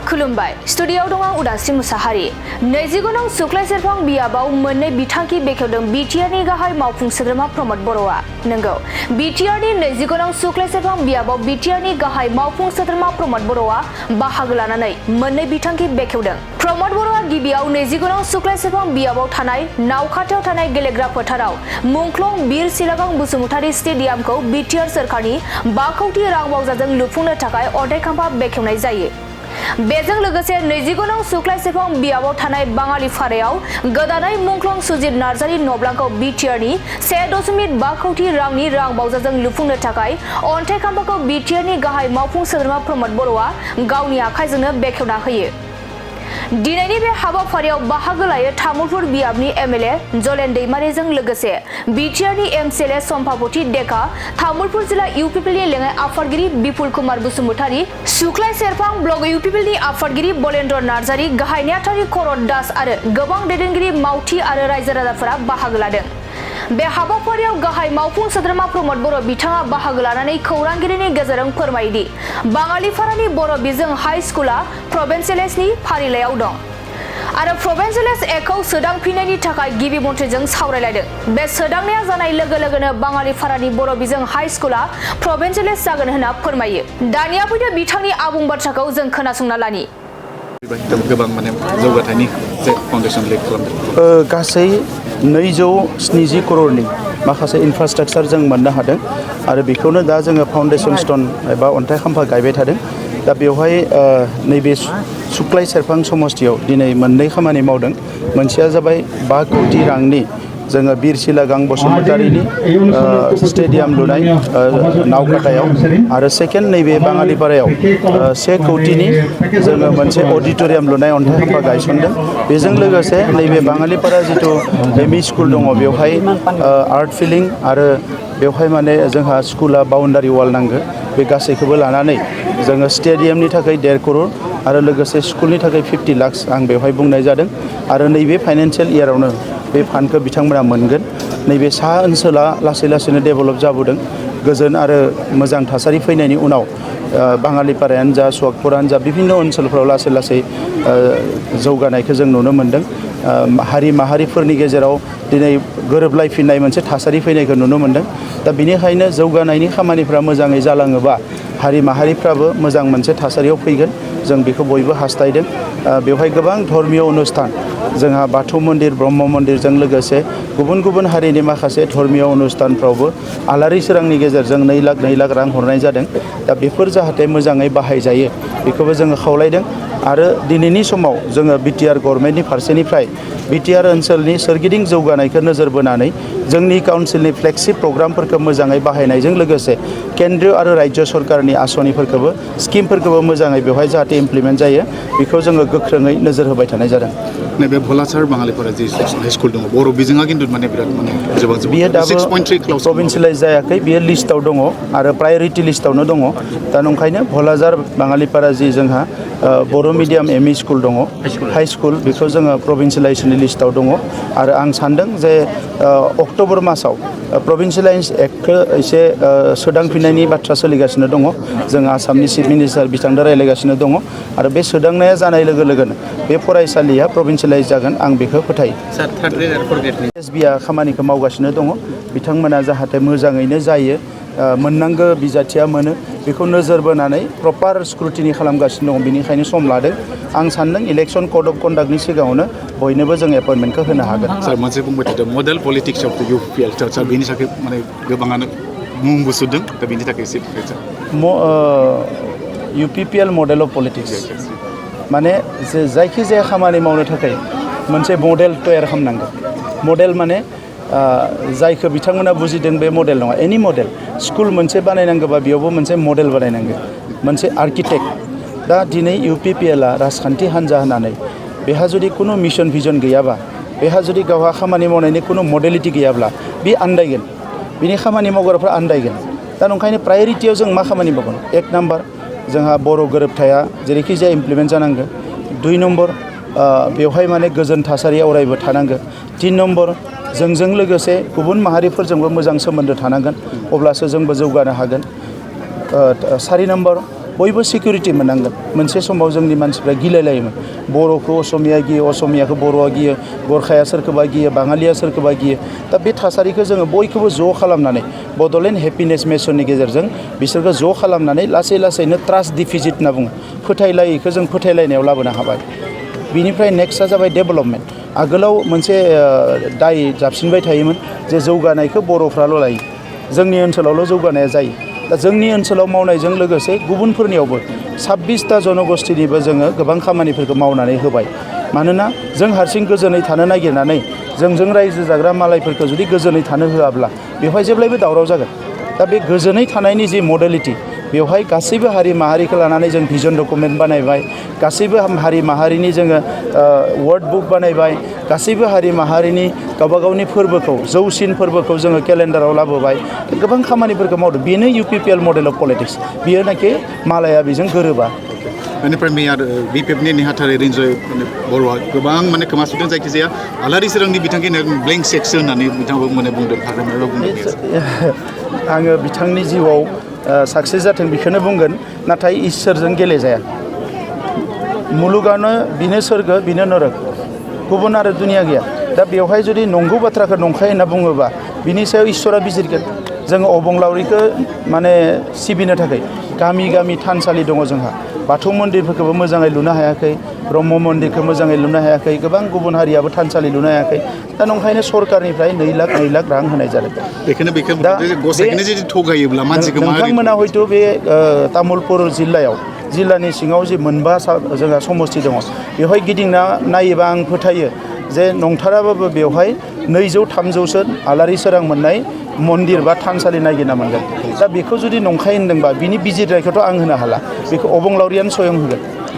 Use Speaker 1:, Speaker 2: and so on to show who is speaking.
Speaker 1: खुलुमबाय स्टुडियोआव दं आं उदास्रि मुसाहारि। 20 नं सुक्लाय सेरफां बियाबाव मोननै बिथांखि बेखेवदों बिटिआरनि गाहाय मावफुं सोद्रोमा प्रमद बर'आ। नंगौ, बिटिआरनि 20 नं सुक्लाय सेरफां बियाबाव बिटिआरनि गाहाय मावफुं सोद्रोमा प्रमद बर'आ बाहागो लानानै मोननै बिथांखि बेखेवदों। प्रमद बर'आ गिबियाव 20 नं सुक्लाय सेरफां बियाबाव थानाय नावखाथियाव थानाय गेलेग्रा फोथाराव मुंख्लं बीर सिलागां बसुमतारी स्टेडियामखौ बिटिआर सोरखारनि 5 कौटि रां बावजाजों लुफुंनो थाखाय अन्थाइ खाम्फा बेखेवनाय जायो। बेजों लोगोसे 20 नं सुक्लाय सेरफां बियाबाव थानाय बाङालिपारायाव गोदानै मुंख्लं सुजित नार्जारी नब्लांखौ बिटिआरनि 1.5 कौटि रांनि रां बावजाजों लुफुंनो थाखाय अन्थाइ खाम्फाखौ बिटिआरनि गाहाय मावफुं सोद्रोमा प्रमद बर'आ गावनि आखाइजोंनो बेखेवना होयो। दिनैनि बे हाबाफारियाव बाहागो लायो तामुलपुर बियाबनि एमएलए जलेन दैमारीजों लोगोसे बिटिआरनि एमसिएलए सम्पाबती डेका, तामुलपुर जिल्ला इउपिपिएलनि लेङाइ आफादगिरि बिपुल कुमार बसुमतारी, सुक्लाय सेरफां ब्लक इउपिपिएलनि आफादगिरि बलेन्द्र नार्जारी, गाहाय नेहाथारि करत दास आरो गोबां दैदेनगिरि मावथि आरो रायजो राजाफोरा बाहागो लादों। बे हाबाफारियाव गाहाय मावफुं सोद्रोमा प्रमद बर' बिथाङा बाहागो लानानै खौरांगिरिनि गेजेरजों फोरमायदि बाङालिपारानि बर' बिजों हाइ स्कुला प्रभिन्सियेलाइजनि फारिलाइयाव दं आरो प्रभिन्सियेलाइज एक्टखौ सोदांफिननायनि थाखाय गिबि मन्थ्रिजों सावरायलायदों। बे सोदांनाया जानाय लोगो लोगोनो बाङालिपारानि बर' बिजों हाइ स्कुला प्रभिन्सियेलाइज जागोन होनना फोरमायो। दानिया फैदो बिथांनि आबुं बाथ्राखौ जों खोनासंना लानि।
Speaker 2: गोबां माने जौगाथायनि जे फाउन्डेसन लेग खालामदों।
Speaker 3: गासै 270 करोड़नि माखासे इनफ्रास्ट्राक्चार जों मोननो हादों आरो बेखौनो दा जोङो फाउन्डेसन स्टोन एबा अन्थाइ खाम्फा गायबाय थादों। दा बेवहाय नैबे सुक्लाय सेरफां समस्तियाव दिनै मोननै खामानि मावदों। मोनसेया जाबाय 5 कौटि रांनि जोङो बीर सिलागां बसुमतारीनि स्टेडियाम लुनाय नावकाटायाव आरो सेकेन्ड नैबे बाङालिपारायाव 1 कौटिनि जोङो मोनसे अडिटोरियाम लुनाय अन्थाइ खाम्फा गायसनदों। बेजों लोगोसे नैबे बाङालिपारा जिथु एमइ स्कुल दङ बेवहाय आर्ट फिलिं आरो बेवहाय माने जोंहा स्कुला बाउन्डारि वाल नांगौ। बे गासैखौबो लानानै जोङो स्टेडियामनि थाखाय 1.5 करोड़ आरो लोगोसे स्कुलनि थाखाय 50 लाख आं बेवहाय बुंनाय जादों आरो नैबे फाइनान्सियेल इयारावनो बे फान्डखौ बिथांमोना मोनगोन। नैबे सा ओनसोला लासै लासैनो डेभेलप जाबोदों। गोजोन आरो मोजां थासारि फैनायनि उनाव बाङालिपारायानो जा सगपुरानो जा बिभिन्न ओनसोलफोराव लासै लासै जौगानायखौ जों नुनो मोन्दों। हारि माहारिफोरनि गेजेराव दिनै गोरोबलायफिननाय मोनसे थासारि फैनायखौ नुनो मोन्दों। दा बेनिखायनो जौगानायनि खामानिफ्रा मोजाङै जालाङोबा हारि माहारिफ्राबो मोजां मोनसे थासारियाव फैगोन। जों बेखौ बयबो हास्थायदों। बेवहाय गोबां धर्मीय अनुष्ठान जोंहा बाथौ मन्दिर ब्रह्म मन्दिरजों लोगोसे गुबुन गुबुन हारिनि माखासे धर्मीय अनुष्ठानफ्रावबो आलारि सोरांनि गेजेरजों 2 लाख रां हरनाय जादों। दा बेफोर जाहाथे मोजाङै बाहायजायो बेखौबो जोङो खावलायदों आरो दिनैनि समाव जोङो बिटिआर गभर्नमेन्टनि फारसेनिफ्राय बिटिआर ओनसोलनि सोरगिदिं जौगानायखौ नोजोर बोनानै जोंनि काउन्सिलनि फ्लेगशिप प्रग्रामफोरखौ मोजाङै बाहायनायजों लोगोसे केन्द्र आरो राज्य सरकारनि आसनिफोरखौबो स्किमफोरखौबो मोजाङै बेवहाय जाहाथे इमप्लिमेन्ट जायो बेखौ जोङो गोख्रोङै नोजोर होबाय थानाय जादों।
Speaker 2: नैबे भलासार बाङालिपारा जि हाइ स्कुल दङ बर' बिजोङा खिन्थु माने बिराद माने
Speaker 3: बियो दाबो प्रभिन्सियेलाइज जायाखै। बियो लिस्टआव दङ आरो प्रायरिटि लिस्टआवनो दङ। दा नंखायनो भलाजार बाङालिपारा जि जोंहा बर' मिडियाम एमइ स्कुल दङ हाइ स्कुल बेखौ जोङो प्रभिन्सियेलाइजनि लिस्टआव दङ आरो आं सान्दों जे अक्ट'बर मासाव प्रभिन्सियेलाइज एक्टखौ एसे सोदांफिननायनि बाथ्रा सोलिगासिनो दङ। जों आसामनि चिफ मिनिस्टार बिथांजों रायज्लायगासिनो दङ आरो बे सोदांनाया जानाय लोगो लोगोनो बे फरायसालिया प्रभिन्सियेलाइज जागोन आं बेखौ फोथायो। एसबिआ खामानिखौ मावगासिनो दङ। बिथांमोना जाहाथे मोजाङैनो जायो मोननांगौ बिजाथिया मोनो बेखौ नोजोर बोनानै प्रपार स्क्रुटिनि खालामगासिनो दङ। बेनिखायनो सम लादों। आं सान्दों इलेक्सन कड अफ कन्डाक्टनि सिगाङावनो बयनोबो जों एपइन्टमेन्टखौ होनो हागोन।
Speaker 2: सार मोनसे बुंबाय थादों मडेल पलिटिक्स अफ इउपिएल सार बेनि थाखाय माने गोबाङानो मुंबो सुदों। दा बेनि थाखाय एसे
Speaker 3: इउपिपिएल मडेल अफ पलिटिक्स माने जायखिजाया खामानि मावनो थाखाय मोनसे मडेल तैयार खालामनांगौ। मडेल माने जायखौ बिथांमोना बुजिदों बे मडेल नङा। एनि मडेल स्कुल मोनसे बानायनांगौबा बेयावबो मोनसे मडेल बानायनांगौ मोनसे आर्किटेक्ट। दा दिनै इउपिपिएलआ राजखान्थि हान्जा होननानै बेहा जुदि खुनु मिशन भिजन गैयाबा बेहा जुदि गावहा खामानि मावनायनि खुनु मडेलिटि गैयाब्ला बे आन्दायगोन। बिनि खामानि मावग्राफ्रा आन्दायगोन। दा नंखायनो प्रायरिटियाव जों मा खामानि मावगोन? 1 नाम्बार जोंहा बर' गोरोबथाया जेरैखि जाया इमप्लिमेन्ट जानांगौ। 2 नम्बर बेवहाय माने गोजोन थासारि अरायबो थानांगौ। 3 नम्बर जोंजों लोगोसे गुबुन माहारिफोरजोंबो मोजां सोमोन्दो थानांगोन अब्लासो जोंबो जौगानो हागोन। 4 नम्बर बयबो सिकिउरिटि मोननांगोन मोनसे समाव जोंनि मानसिफ्रा गिलायलायोमोन बर'खौ असमिया गियो असमियाखौ बर'आ गियो गरखाया सोरखौबा गियो बाङालिया सोरखौबा गियो दा बे थासारिखौ जोङो बयखौबो ज' खालामनानै बड'लेण्ड हेपिनेस मिशननि गेजेरजों बिसोरखौ ज' खालामनानै लासै लासैनो ट्रास्ट डिफिजिट होनना बुङो फोथायलायैखौ जों फोथायलायनायाव लाबोनो हाबाय बिनिफ्राय नेक्स्टआ जाबाय डेभेलपमेन्ट आगोलाव मोनसे दाय जाबसिनबाय थायोमोन जे जौगानायखौ बर'फ्राल' लायो जोंनि ओनसोलावल' जौगानाया जायो दा जोंनि ओनसोलाव मावनायजों लोगोसे गुबुनफोरनियावबो 26टा जनगोष्ठीनिबो जोङो गोबां खामानिफोरखौ मावनानै होबाय मानोना जों हारसिं गोजोनै थानो नागिरनानै जोंजों रायजो जाग्रा मालायफोरखौ जुदि गोजोनै थानो होआब्ला बेवहाय जेब्लायबो दावराव जागोन दा बे गोजोनै थानायनि जि मडेलिटि बेवहाय गासैबो हारि माहारिखौ लानानै जों भिजन डकुमेन्ट बानायबाय गासैबो हारि माहारिनि जोङो वर्ड बुक बानायबाय गासैबो हारि माहारिनि गावबा गावनि फोरबोखौ जौसिन फोरबोखौ जोङो केलेन्डाराव लाबोबाय गोबां खामानिफोरखौ मावदों बेनो UPPL मडेल अफ पलिटिक्स बियो नाखि मालाया बेजों गोरोबा
Speaker 2: बेनिफ्राय मेयर BPFनि नेहाथारि रिन्जय बर'आ गोबां माने खोमा सुदों जायखिजाया आलारि सोरांनि बिथांखिनो ब्लेंक चेकसो होननानै बिथांखौ माने बुंदों
Speaker 3: आङो बिथांनि जिउआव साक्सेस जाथों बेखौनो बुंगोन नाथाय इसोरजों गेलेजाया मुलुगानो बिनो सोरगो बिनो नरक गुबुन आरो दुनिया गैया दा बेवहाय जुदि नंगौ बाथ्राखौ नंखाय होनना बुङोबा बिनि सायाव इसोरा बिजिरगोन जोङो अबंलावरिखौ माने सिबिनो थाखाय गामि गामि थानसालि दङ जोंहा बाथौ मन्दिरफोरखौबो मोजाङै लुनो हायाखै ब्रह्म मन्दिरखौ मोजाङै लुनो हायाखै गोबां गुबुन हारियाबो थानसालि लुनो हायाखै दा नंखायनो सरकारनिफ्राय 2 लाख रां होनाय जादों दा नोंथांमोना हयथ' बे तामुलपुर जिल्लानि सिङाव जे मोनबा जोंहा समस्ति दङ बेवहाय गिदिंना नायोबा आं फोथायो जे नंथाराबाबो बेवहाय 200-300सो आलारि सोरां मोननाय मन्दिर बा थानसालि नागिरना मोनगोन दा बेखौ जुदि नंखाय होनदोंबा बिनि बिजिरनायखौथ' आं होनो हाला बेखौ अबंलावरियानो स्वयं होगोन